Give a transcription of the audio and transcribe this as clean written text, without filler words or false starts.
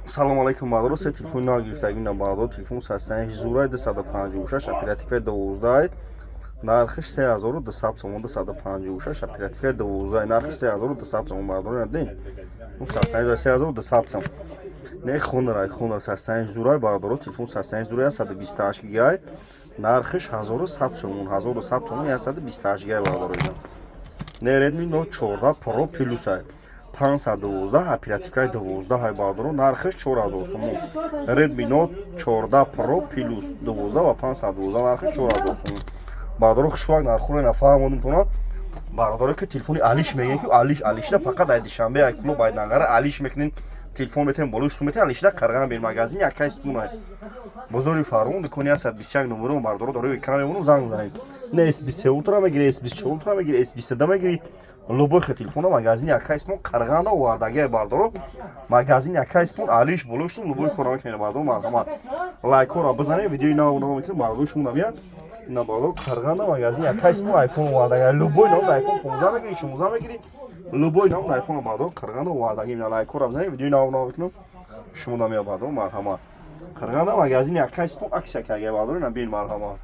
Салом алейкум, бародаро. Се телефони нав гирифтагим, бародаро. Телефон састани зурай, 256, оперативкаи 12, нархиш 3200 сомон. 256, оперативкаи 12, нархиш 3200 сомон, бародаро. Надин, састани 3200 сом. Не, Хонорай, Хонор састани зурай, бародаро. Телефон састани зурай, 128 гигай, нархиш 1100 сомон, 1100 сомон, 128 гигай, бародаро. Не, Redmi Note 14 Pro Plus ай, 512, оперативкаи 12 ҳай, бародаро, нархиш 4000 сомон. Redmi Note 14 Pro Plus, 12 ва 512, нархиш 4000 сомон, бародаро. Хушвак нархҳоро нафаҳмодим тона, бародаро, ки телефони алиш мегӯем, ки алиш алишда фақат ай Душанбе, ай Клуб, ай Данғара алиш мекунем. Телефон метем, болои шуту метем, алишда Қарған бер, магазин якай спунай, бозори Фарғон, дукони 121 номером, бародаро, дорои экран мемонам, занг бизанед. Не, S23 Ultra мегири, S24 Ultra мегири, S22 мегири, любой хе телефона магазини якай спун Қарғанда овардагиай, бародаро. Магазини якай спун алиш болои шутум, любой кора мекунед, бародаро. Марҳамат, лайкҳоро бизанед, видеои нав нав мекунем, бародаро, шумо намеяд. Ина, бародаро, Қарғанда магазини якай спун айфон овардагиай. Любой ном айфон 15 мегири, 16 мегири, любой ном айфон, бародаро, Қарғанда овардагӣ. Ина, лайкҳоро бизанед, видеои нав нав мекунем, шумо намеяд, бародаро. Марҳамат, Қарғанда магазини якай спун аксия каргай, бародаро. Ина бин, марҳамат.